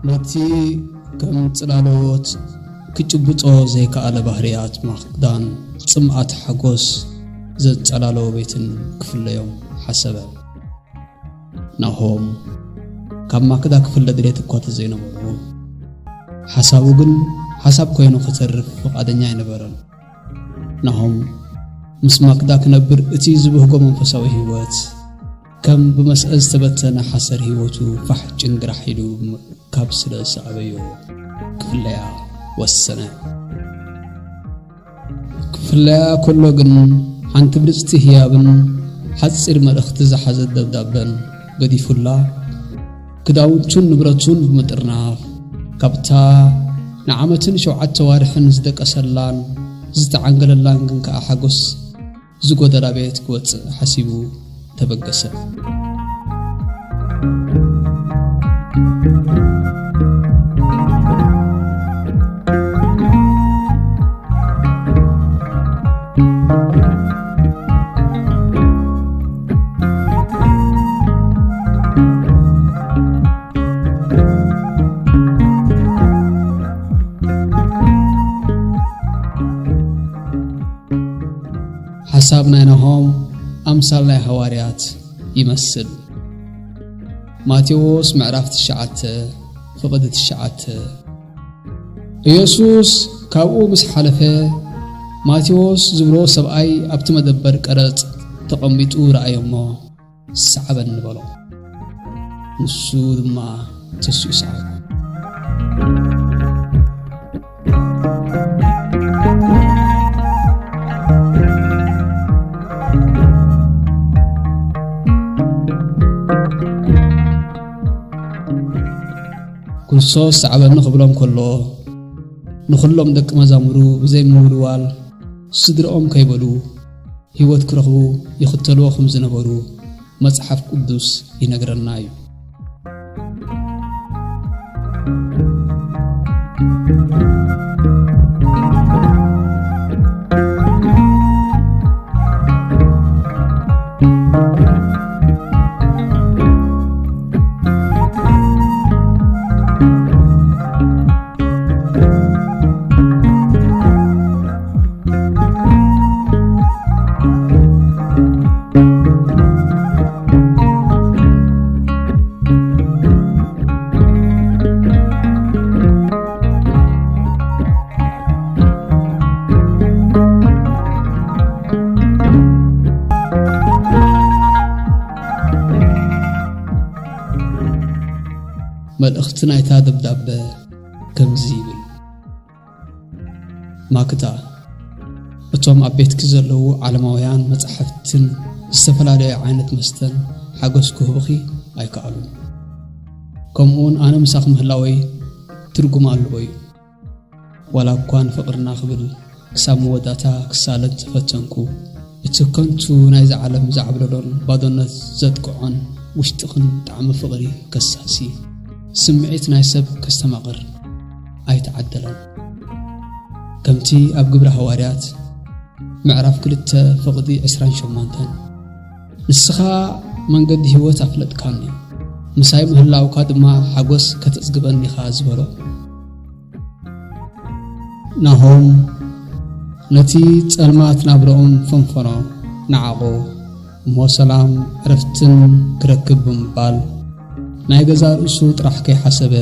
ነቲ ከም ጽላሎት ክጭብጦ ዘይከኣለ ባህርያት ማክዳን ጽምኣት ሓጎስ ዘጸላለዎ ቤትን ክፍለዮም ሓሰበ። ናሆም ካብ ማክዳ ክፍለ ድሌት እኳ ተዘይነበሮ፣ ሓሳቡ ግን ሓሳብ ኮይኑ ክተርፍ ፍቓደኛ ኣይነበረን። ናሆም ምስ ማክዳ ክነብር እቲ ዝብህጎ መንፈሳዊ ህይወት ከም ብመስአ ዝተበተነ ሓሰር ህይወቱ ፋሕ ጭንግራሕ ኢሉ ካብ ስለ ዝሰኣበዮ ክፍለያ ወሰነ። ክፍለያ ከሎ ግን ሓንቲ ብልጽቲ ህያብን ሓጺር መልእኽቲ ዝሓዘት ደብዳበን ገዲፉላ፣ ክዳውንቱን ንብረቱን ብምጥርናፍ፣ ካብታ ንዓመትን ሸውዓተ ዋርሕን ዝደቀሰላን ዝተዓንገለላን ግን ከኣ ሓጎስ ዝጎደላ ቤት ክወጽእ ሓሲቡ ተበገሰ። ሓሳብ ናይ ናሆም ኣምሳል ናይ ሃዋርያት ይመስል። ማቴዎስ ምዕራፍ ትሽዓተ ፍቕዲ ትሽዓተ። ኢየሱስ ካብኡ ምስ ሓለፈ፣ ማቴዎስ ዝብሎ ሰብኣይ ኣብቲ መደበር ቀረጽ ተቐሚጡ ረኣዮ እሞ፣ "ስዓበኒ" በሎ። ንሱ ድማ ተሲኡ ሰዓቦ። ክርስቶስ "ስዓበኒ" ክብሎም ከሎ፣ ንኹሎም ደቂ መዛሙሩ ብዘይምውልዋል ስድርኦም ከይበሉ ህይወት ክረኽቡ ይኽተልዎ ከም ዝነበሩ መጽሓፍ ቅዱስ ይነግረና እዩ። መልእኽቲ ናይታ ደብዳበ ከምዚ ይብል። ማክዳ፣ እቶም ኣብ ቤትኪ ዘለዉ ዓለማውያን መጻሕፍትን ዝተፈላለየ ዓይነት መስተን ሓጎስ ክህቡኺ ኣይከኣሉን። ከምኡውን ኣነ ምሳኺ ምህላወይ ትርጉም ኣለዎ እዩ። ዋላ እኳ ንፍቕርና ክብል ክሳብ መወዳእታ ክሳለጥ ዝፈተንኩ፣ እቲ ከንቱ ናይዚ ዓለም ዝዓብለሎን ባዶነት ዘጥቅዖን ውሽጥኽን ጣዕሚ ፍቕሪ ከሳሲ ስምዒት ናይ ሰብ ከስተማቕር ኣይተዓደለን። ከምቲ ኣብ ግብረ ሃዋርያት ምዕራፍ ክልተ ፍቕዲ ዕስራን ሸሞንተን፣ "ንስኻ መንገዲ ህይወት ኣፍለጥካኒ፣ ምሳይ ምህላውካ ድማ ሓጎስ ከተጽግበኒ ኢኻ" ዝበሎ፣ ናሆም ነቲ ጸልማት ናብርኦም ፈንፈኖ፣ ነዓቑ፣ እሞ ሰላም ዕረፍትን ክረክብ ብምባል፣ ናይ ገዛእ ርእሱ ጥራሕ ከይሓሰበ፣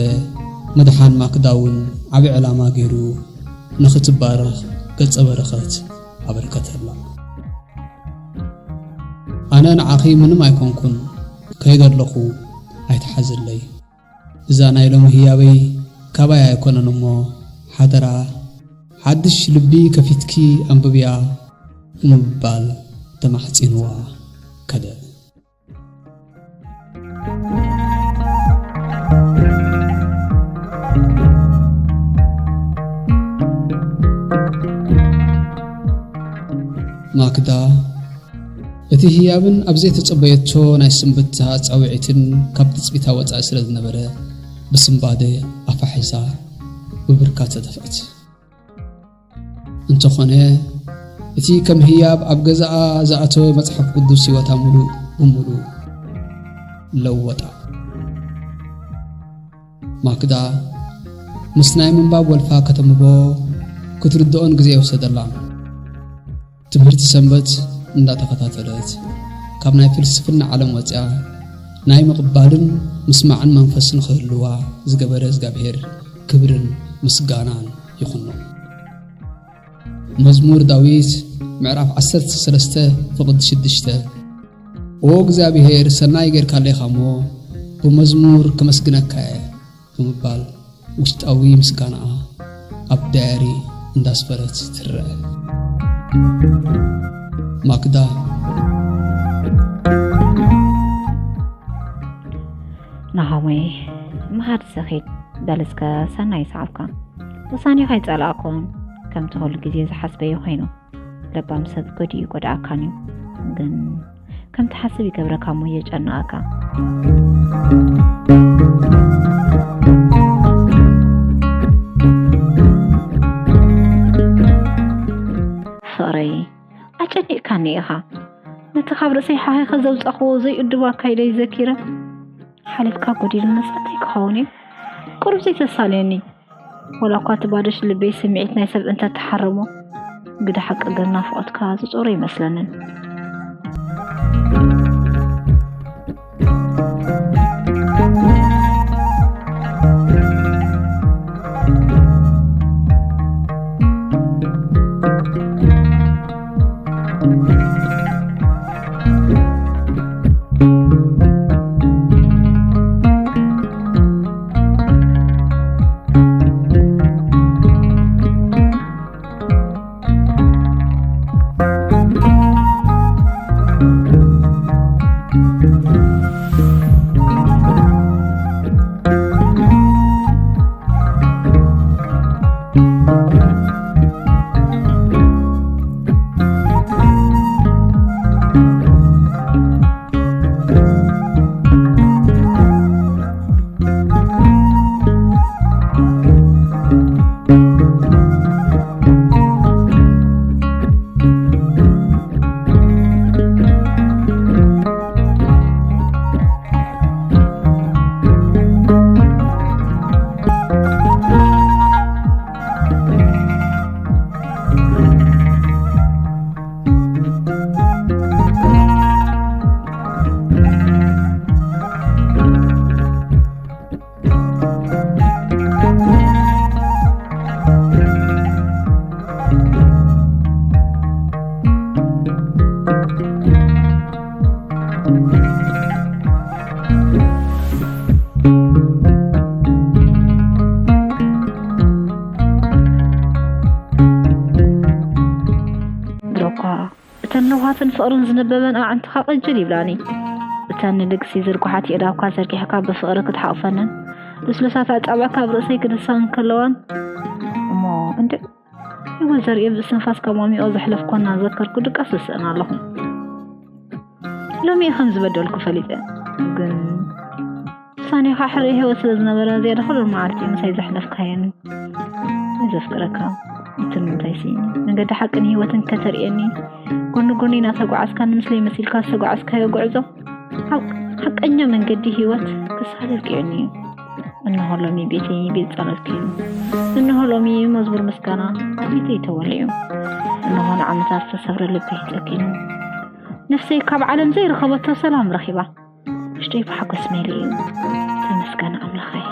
ምድሓን ማክዳ እውን ዓቢ ዕላማ ገይሩ ንኽትባረኽ ገጸ በረኸት ኣበርከተላ። "ኣነ ንዓኺ ምንም ኣይኮንኩን፣ ከይደ ኣለኹ ኣይትሓዝለይ። እዛ ናይ ሎሚ ህያበይ ካባይ ኣይኮነን እሞ፣ ሓደራ ሓድሽ ልቢ ከፊትኪ ኣንብብያ" ብምባል ተማሕጺንዋ ከደ። ማክዳ፣ እቲ ህያብን ኣብ ዘይተጸበየቶ ናይ ስንብታ ጻውዒትን ካብ ትጽቢታ ወጻኢ ስለ ዝነበረ፣ ብስንባደ ኣፋ ሒዛ ብብርካ ተደፍአት። እንተኾነ፣ እቲ ከም ህያብ ኣብ ገዛኣ ዝኣተወ መጽሓፍ ቅዱስ ህይወታ ምሉእ ብምሉእ ለወጣ። ማክዳ ምስ ናይ ምንባብ ወልፋ ከተንብቦ ክትርድኦን ግዜ የውሰደላ። ትምህርቲ ሰንበት እንዳተኸታተለት ካብ ናይ ፍልስፍና ዓለም ወፅያ ናይ ምቕባልን ምስማዕን መንፈስ ንኽህልዋ ዝገበረ እግዚኣብሔር ክብርን ምስጋናን ይኹኖ። መዝሙር ዳዊት ምዕራፍ ዓሰርተ ሰለስተ ፍቕዲ ሽዱሽተ። ኦ እግዚኣብሔር ሰናይ ጌርካለይ እሞ ብመዝሙር ከመስግነካ እየ ብምባል ውሽጣዊ ምስጋናኣ ኣብ ዳያሪ እንዳስፈረት ትረአ። ማክዳ። ናሆመይ፣ መሃር ዝሰኺት በል እስከ ሰናይ ሰዓብካ። ውሳኔኻ ኣይጸላእኩን። ከምቲ ኩሉ ግዜ ዝሓስበዮ ኮይኑ። ለባም ሰብ ጎድኡ ይጎድኣካን እዩ። ግን ከም ትሓስብ ይገብረካ እሞ የጨንቐካ። ፍቕረይ፣ ኣጨኒቕካኒ ኢኻ። ነቲ ካብ ርእሰይ ሓኺኸ ዘውጻእክዎ ዘይእዱብ ኣካይደይ ዘኪረ፣ ሓሊፍካ ጎዲሉኒ እንታይ ክኸውን እዩ? ቁሩብ ዘይተሳልየኒ። ወላ እኳ እቲ ባዶ ልበይ ስምዒት ናይ ሰብ እንተተሓረሞ፣ ግደ ሓቂ ግን ናፍቖትካ ዝጾሮ ኣይመስለንን። ድሮኳ እተን ለውሃትን ፍቕርን ዝነበበን ኣዕንትኻ ቅጅል ይብላኒ። እተን ንልግሲ ዝርጉሓት የእዳውካ ዘርጊሕካ ብፍቕሪ ክትሓቕፈንን ልስሉሳት ኣጻብዕካ ኣብ ርእሰይ ክድሳን ከለዋን፣ እሞ እንድዒ ህይወት ዘርእየ ብእስትንፋስ ካብ ማሚቆ ዘሕለፍኮ እናዘከርኩ ድቃስ እስእን ኣለኹ። ሎሚ እየ ከም ዝበደልኩ ፈሊጠ፣ ግን ውሳኔኻ ሕርየ ህይወት ስለ ዝነበረ ዝያዳ ኩሉ መዓልቲ ምሳይ ዘሕለፍካየን። ንዘፍቅረካ፣ እቲ ንምንታይሲ መንገዲ ሓቅን ህይወትን ከተርእየኒ፣ ጎኒ ጎኒ እናተጓዓዝካ ንምስለይ መሲልካ ዝተጓዓዝካዮ ጉዕዞ፣ ሓቅ-፣ ሓቀኛ መንገዲ ህይወት ክሳለል ክኢሉኒ እዩ። እንሆ ሎሚ ቤተይ ቤት ጸሎት ኮይኑ። እንሆ ሎሚ መዝሙር ምስጋና ቤተይ ተወሊዑ። እንሆ ንዓመታት ዝተሰብረ ልበይ ጸጊኑ። ነፍሰይ ካብ ዓለም ዘይረኸበቶ ሰላም ረኺባ። ውሽጠይ ብሓጎስ መሊኡ እዩ። ተመስገን ኣምላኸይ።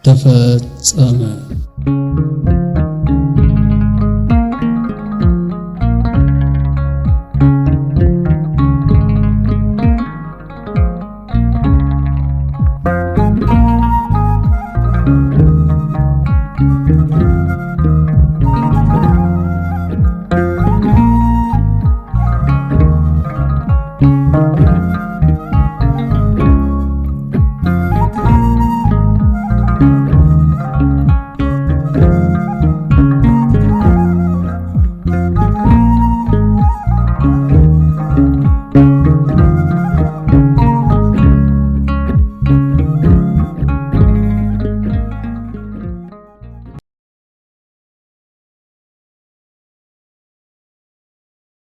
ተፈጸመ።